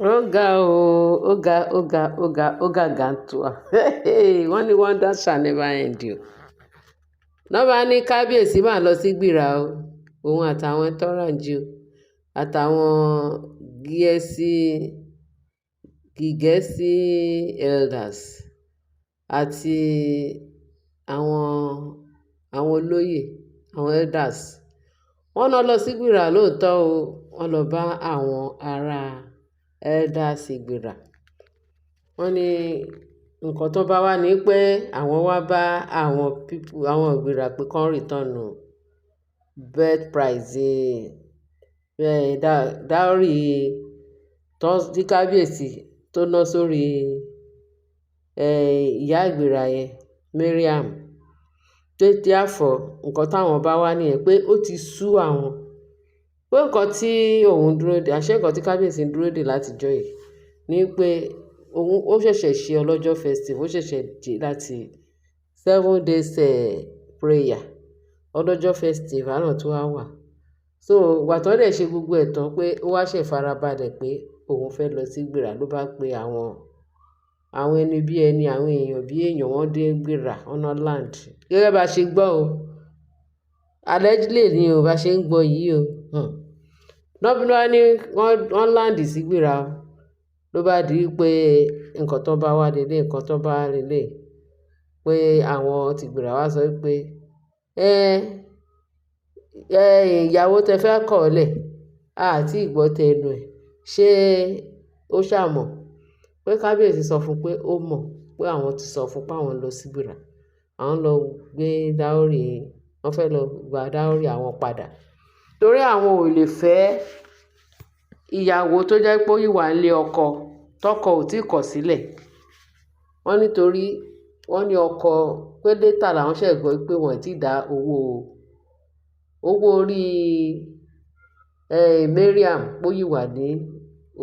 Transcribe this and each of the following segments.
Ó ga o, ó ga, ó ga, ó ga, ó gàgàntua. Wọ́n ní wonder shall never end o. Lọ́ bá ní kábíyèsí máa lọ sí Gbìrà o, òun àtàwọn tọ́rànjì o, àtàwọn Giesi, Gìgẹ́sí elders àti àwọn olóyè, àwọn elders. Wọ́n náà lọ sí Gbìrà lóòótọ́ o, wọ́n lọ bá àwọn ará elders Ìgbìrà. Wọ́n ní nǹkan tó bá wá ní pé àwọn wá bá àwọn people, àwọn Ìgbìrà pé kán return bride price, dowry tó tí kábíyèsí tó ná sórí ìyá Ìgbìrà yẹn, Mariam. Pé therefore nǹkan táwọn bá wá nìyẹn, pé ó ti sú àwọn. Pé nǹkan tí òun dúró dè, àṣé nǹkan tí kábíyèsí ń dúró dè látijọ́ yìí ní pé òun ó ṣẹ̀ṣẹ̀ ṣe ọlọ́jọ́ festival, ó ṣẹ̀ṣẹ̀ dé láti 7 days prayer, ọlọ́jọ́ festival náà tó wá wà. So ìgbà tó dẹ̀ ṣe gbogbo ẹ̀ tán, pé ó wá ṣẹ̀ farabalẹ̀ pé òun fẹ́ lọ sí Gbìrà, ló bá pe àwọn ẹni bí ẹni, àwọn èèyàn bí èèyàn, wọ́n dé Gbìrà, wọ́n ná land. Gẹ́gẹ́ bá ṣe gbọ́ o, allegedly ni o, bá ṣe ń gbọ́ yìí o. Lọ́bí wá ní wọ́n land sí Gbìrà o. Ló bá di pé nǹkan tó bá wá lélẹ̀, nǹkan tó bá lélẹ̀, pé àwọn tí Gbìrà wá sọ wípé, ẹ ìyàwó tẹ fẹ́ kọ̀ lẹ̀, a tí ì gbọ́ tẹnu ẹ̀, ṣé ó ṣà mọ̀? Pé kábíyèsí sọ fún pé ó mọ̀, pé àwọn ti sọ fún pé àwọn lọ sí Gbìrà, àwọn lọ gbé dowry, wọ́n fẹ́ lọ gba dowry àwọn padà. Torí àwọn ò lè fẹ́ ìyàwó tó jẹ́ pé ó yìí wà nílé ọkọ, tọkọ ò tí kọ̀ sílẹ̀. Wọ́n nítorí wọ́n ní ọkọ pé later làwọn ṣẹ̀ gbọ́ pé wọ́n ò tí dá owó orí Mariam, pé ó yìí wà ní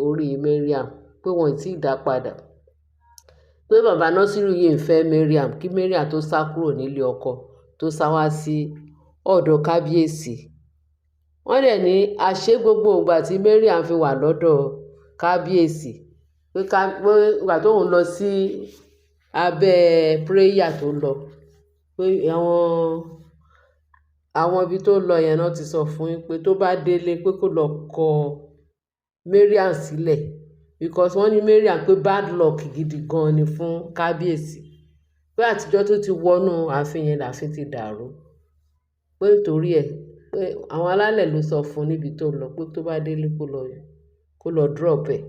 orí Mariam, pé wọ́n ò tí dá padà. Pé bàbá Nasiru yìí ń fẹ́ Mariam kí Mariam tó sá kúrò nílé ọkọ, tó sá wá sí ọ̀dọ̀ kábíyèsí. Wọ́n dẹ̀ ní àṣé gbogbo ìgbà tí Mariam fi wà lọ́dọ̀ kábíyèsí, pé ká pé ìgbà tóun lọ sí abẹ́ prayer tó lọ, pé àwọn ibi tó lọ yẹn náà ti sọ fún yín pé tó bá délé, pé kó lọ kọ Mariam sílẹ̀, because wọ́n ní Mariam pé bad luck gidi gan ni fún kábíyèsí, pé àtijọ́ tó ti wọnú ààfin yẹn lààfin ti dàrú, pé torí ẹ̀, pé àwọn alálẹ̀ ló sọ fún un níbi tó lọ pé tó bá délé, kó lọ drop ẹ̀.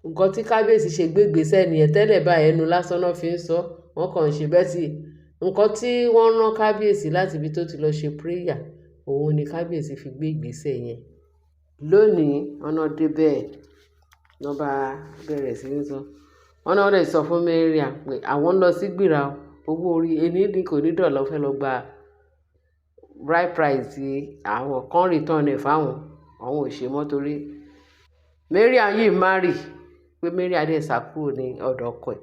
Nǹkan tí kábíyèsí ṣe gbé ìgbésẹ̀ nìyẹn. Tẹ́lẹ̀ báyìí, ẹnu lásán náà fi ń sọ, wọ́n kàn ń ṣe bẹ́ẹ̀ tí nǹkan tí wọ́n rán kábíyèsí láti ibi tó ti lọ ṣe prayer, òun ni kábíyèsí fi gbé ìgbésẹ̀ yẹn. Lónìí, wọ́n náà dé bẹ́ẹ̀, wọ́n bá bẹ̀rẹ̀ sí ní sọ. Wọ́n náà dẹ̀ sọ fún Mariam pé àwọn ń lọ sí Gbìrà o, owó orí ẹni ní kò ní dọ̀là, fẹ́ lọ gba bride price àwọn kan, return ẹ̀ fáwọn, àwọn ò ṣe mọ́ torí Mariam yìí marry, pé Mariam dẹ̀ sá kúrò ní ọ̀dọ̀ ọkọ ẹ̀,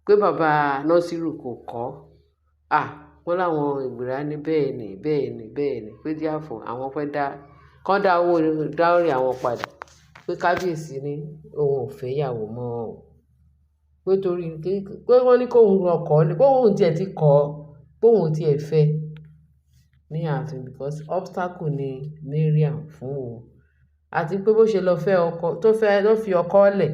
pé bàbá Nasiru kò kọ́ à. Wọ́n láwọn Ìgbìrà ní bẹ́ẹ̀ ni, bẹ́ẹ̀ ni, bẹ́ẹ̀ ni, pé therefore àwọn fẹ́ dá kán dá owó dowry àwọn padà, pé kábíyèsí ní òun ò fẹ́ ìyàwó mọ́ o, pé torí pé wọ́n ní kóun lọ kọ́ ni, pé òun tiẹ̀ ti kọ́, pé òun tiẹ̀ fẹ́ ní ààfin because obstacle ni Mariam fún òun, àti pé bó ṣe lọ fẹ́ ọkọ tó fẹ́, tó fi ọkọ lẹ̀,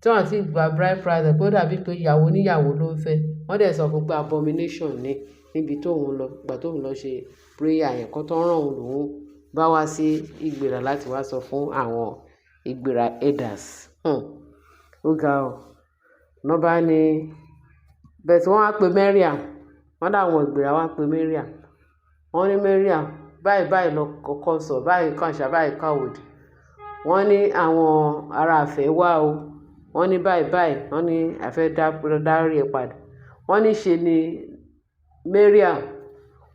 tí wọ́n ti gba bride price, pé ó dàbí pé ìyàwó oníyàwó ló ń fẹ́. Wọ́n dẹ̀ sọ fún pé abomination ni níbi tóun lọ, ìgbà tóun lọ ṣe prayer yẹn kó tó rán òun lòun bá wá sí Ìgbìrà láti wá sọ fún àwọn Ìgbìrà elders. Ó ga o. Lọ́ bá ní bẹ́ẹ̀ tí wọ́n á pe Mariam, wọ́n láwọn Ìgbìrà wá pe Mariam. Wọ́n ní Mariam, báyìí báyìí lọ kọ́kọ́ sọ báyìí, kànṣá báyìí káwòdì. Wọ́n ní àwọn ará ìfẹ́ wá o. Wọ́n ní báyìí báyìí, wọ́n ní a fẹ́ dá dowry ẹ padà. Wọ́n ní ṣe ni Mariam,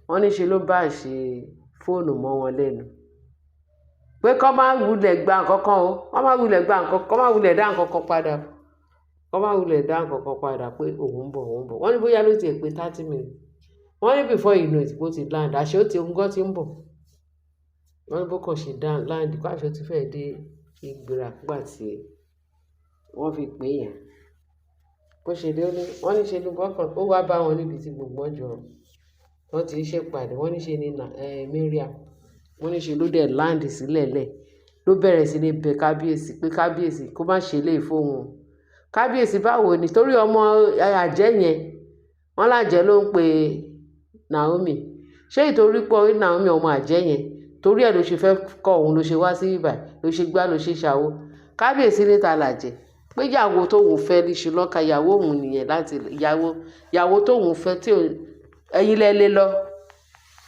wọ́n ní ṣe ló bá ṣe fóònù mọ́ wọn lẹ́nu. Pé kó má wulẹ̀ gba nǹkan kan o, kó má wulẹ̀ gba nǹkan, kó má wulẹ̀ dá nǹkan kan padà. Kó má wulẹ̀ dá nǹkan kan padà, pé òun ń bọ̀, òun ń bọ̀. Wọ́n ní bóyá ló ti ẹ̀ pé 30 minutes. Wọ́n ní before you know it, bó ti land, àṣé ó ti òun gan tí ń bọ̀. Wọ́n ní bó kàn ṣe land, kó àṣé ó ti fẹ́ dé. Ìgbìrà nígbà tí wọ́n fi pè yẹn. Bó ṣe dé, ó ní, wọ́n ní ṣe ni bọ́kàn, ó wá bá wọn níbi tí gbogbo wọn jọ, wọ́n ti ń ṣèpàdé. Wọ́n ní ṣe ni Mariam, wọ́n ní ṣe ló dẹ̀ land sílẹ̀lẹ̀, ló bẹ̀rẹ̀ sí ní bẹ kábíyèsí pé kábíyèsí kó má ṣe lè fóun o. Kábíyèsí, báwo ni? Torí ọmọ àjẹ́ yẹn, wọ́n lájẹ́ ló ń pe Naomi. Ṣé ìtorí pé Naomi ọmọ àjẹ́ yẹn, torí ẹ ló ṣe fẹ́ kọ òun ló ṣe wá sí ibà, ló ṣe gbá, ló ṣe ṣàwo? Kábíyèsí ní ta làjẹ́? Pé ìyàwó tóun fẹ́ ní ṣùlọ́kà, ìyàwó òun nìyẹn láti ìyàwó, ìyàwó tóun fẹ́ tí ẹ̀yin lẹ lé lọ.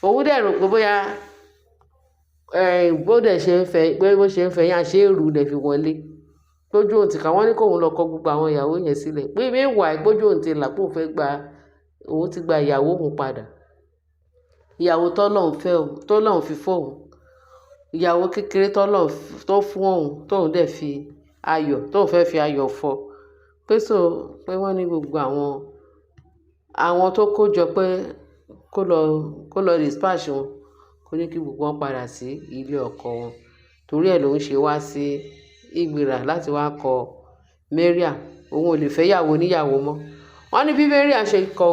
Òun dẹ̀ rò pé bóyá, bó dẹ̀ ṣe ń fẹ́, pé bó ṣe ń fẹ́ yín, àṣé èrú lẹ fi wọlé. Pójú òun ti kà, wọ́n ní kóun lọ kọ gbogbo àwọn ìyàwó yẹn sílẹ̀. Pé meanwhile, pójú òun ti là, pé òun fẹ́ gba, òun ti gba ìyàwó òun padà. Ìyàwó t'Ọlọ́run fẹ́ òun, t'Ọlọ́run fi fún òun. Ìyàwó kékeré t'Ọlọ́run tó fún òun, tóun dẹ̀ fi ayọ̀, tóun fẹ́ fi ayọ̀ fọ́. Pé so, pé wọ́n ní gbogbo àwọn tó kó jọ pé kó lọ dispatch wọn, kó ní kí gbogbo wọn padà sí ilé ọkọ wọn. Torí ẹ ló ń ṣe wá sí Ìgbìrà láti wá kọ Mariam. Òun ò lè fẹ́ ìyàwó oníyàwó mọ́. Wọ́n ní bí Mariam ṣe kọ,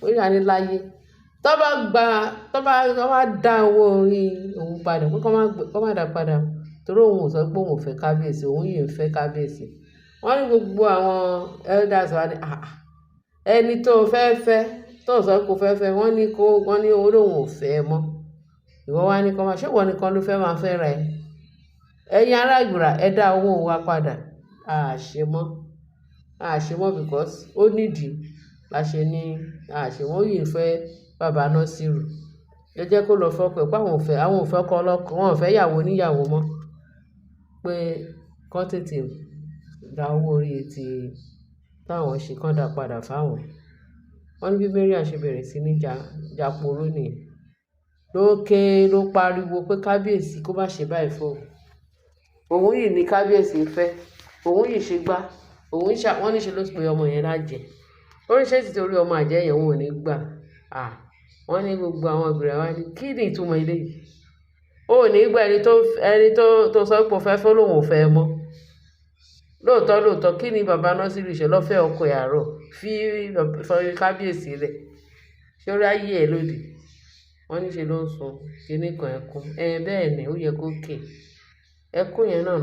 Mariam ní láyé. Tó bá gba, tó bá dá owó orí òun padà, pé kó má dà padà. Torí òun ò sọ pé òun ò fẹ́ kábíyèsí, òun yìí ń fẹ́ kábíyèsí. Wọ́n ní gbogbo àwọn elders wá ní, "Àáà, ẹni tó fẹ́ fẹ́, tó sọ pé ó fẹ́ fẹ́," wọ́n ní kó, wọ́n ní ó lóun ò fẹ́ mọ́. Ìwọ wá ní kó máa, ṣé ìwọ nìkan ló fẹ́ máa fẹ́ ra ẹ? Ẹ̀yin ará Ìgbìrà, ẹ dá owó wa padà. A ṣe mọ́. A ṣe mọ́ because ó nídìí la ṣe ní a ṣe mọ́. Ó yìí ń fẹ́ bàbá Nasiru. Ẹ jẹ́ kó lọ fọ́kọ ẹ̀ pé àwọn ò fẹ́ ọkọ ọlọ́kọ, wọ́n ò fẹ́ ìyàwó oníyàwó mọ́. Pé kó tètè dá owó orí tí táwọn ṣe kán dà padà fáwọn. Wọ́n ní bí Mariam ṣe bẹ̀rẹ̀ sí ní ja, jáporó nìyẹn. Ló ké, ló pariwo pé kábíyèsí kó má ṣe báyìí fún òun. Òun yìí ní kábíyèsí ń fẹ́. Òun yìí ṣe gbá. Òun ṣà, wọ́n ní ṣe ló pe ọmọ yẹn lájẹ̀ẹ́. Ó ní ṣé títorí ọmọ àjẹ́ yẹn òun ò ní gbà. À, wọ́n ní gbogbo àwọn Ìgbìrà wá ní, kí ni ìtumọ̀ eléyìí? Ó ò ní gbà ẹni tó sọ pé ó fẹ́ fẹ́ lóun ò fẹ́ mọ́. Lóòótọ́ lóòótọ́, kí ni bàbá Nasiru ṣe lọ fẹ́ ọkọ ẹ̀ àárọ̀ fi kábíyèsí rẹ̀? Ṣé ó ráyè ẹ lóde? Wọ́n ní ṣe ló ń sun kíní kan ẹkún. Ẹ bẹ́ẹ̀ ni, ó yẹ kó ké. Ẹkún yẹn náà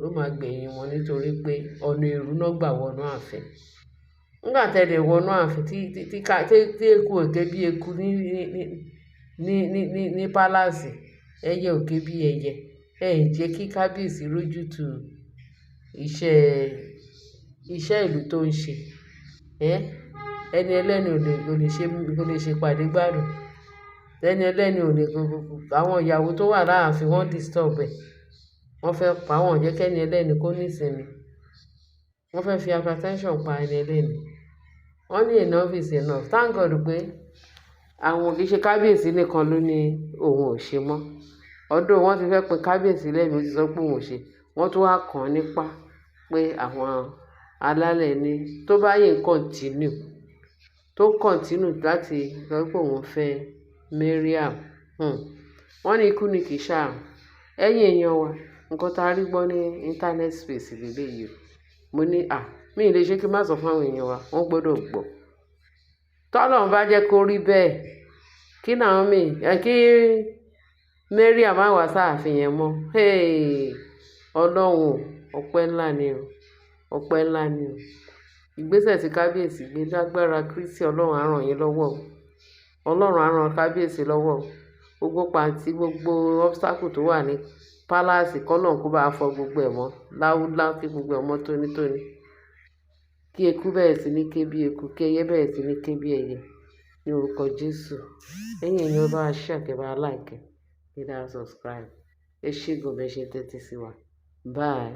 ló máa gbẹ̀yìn wọn nítorí pé ọ̀nà èrú náà gbà wọnú ààfin. Nígbà tí ẹ dẹ̀ wọnú ààfin tí eku ò ké bí eku ní palace, ẹyẹ ò ké bí ẹyẹ. Ẹ jẹ́ kí kábíyèsí rójútu iṣẹ́ ìlú tó ń ṣe. Ẹni ẹlẹ́ni ò lè ṣe ìpàdé gbádùn. Ẹni ẹlẹ́ni ò lè, àwọn ìyàwó tó wà láàfin wọ́n disturb ẹ̀. Wọ́n fẹ́ pa wọ́n, jẹ́ kí ẹni ẹlẹ́ni kó ní ìsinmi. Wọ́n fẹ́ fi hypertension pa ẹni ẹlẹ́ni. Wọ́n ní enough is enough. Thank God pé àwọn kì í ṣe kábíyèsí nìkan ló ní òun ò ṣe mọ́. Although wọ́n ti fẹ́ pé kábíyèsí lẹ́mìí, ó ti sọ pé òun ò ṣe. Wọ́n tún wá kàn án nípa pé àwọn alálẹ̀ ní tó bá yìí continue, tó continue láti sọ pé òun fẹ́ Mariam. Wọ́n ní ikú ni kì í ṣàrùn. Ẹ̀yin èèyàn wa, nǹkan tá a rí gbọ́ ní internet space léleyìí o. Mo ní, à, mi ò lè ṣe kí n má sọ fún àwọn èèyàn wa, wọ́n gbọdọ̀ gbọ́. Tọ́lọ́run bá jẹ́ kó rí bẹ́ẹ̀, kí Naomi, kí Mariam má wá sáàfin yẹn mọ́. Hey! Ọlọ́run, ọpẹ́ ńlá ni o. Ọpẹ́ ńlá ni o. Ìgbésẹ̀ tí kábíyèsí gbé lágbára Kristi, Ọlọ́run á rán yín lọ́wọ́ o. Ọlọ́run á rán kábíyèsí lọ́wọ́ o. Gbogbo pàǹtí, gbogbo obstacle tó wà ní palace, kọ́lọ́run kó bá fọ gbogbo ẹ̀ mọ́ láúláú kí gbogbo ẹ̀ mọ́ tónítóní. Kí eku bẹ̀rẹ̀ sí ní ké bí eku, kí ẹyẹ bẹ̀rẹ̀ sí ní ké bí ẹyẹ ní orúkọ Jésù. Ẹ̀yin èèyàn, bá wa share, kẹ́ bá wa like, kẹ́ bá wa subscribe. Ẹ ṣé gan bẹ́ẹ̀ ṣe ń tẹ́tí sí wa. Bye.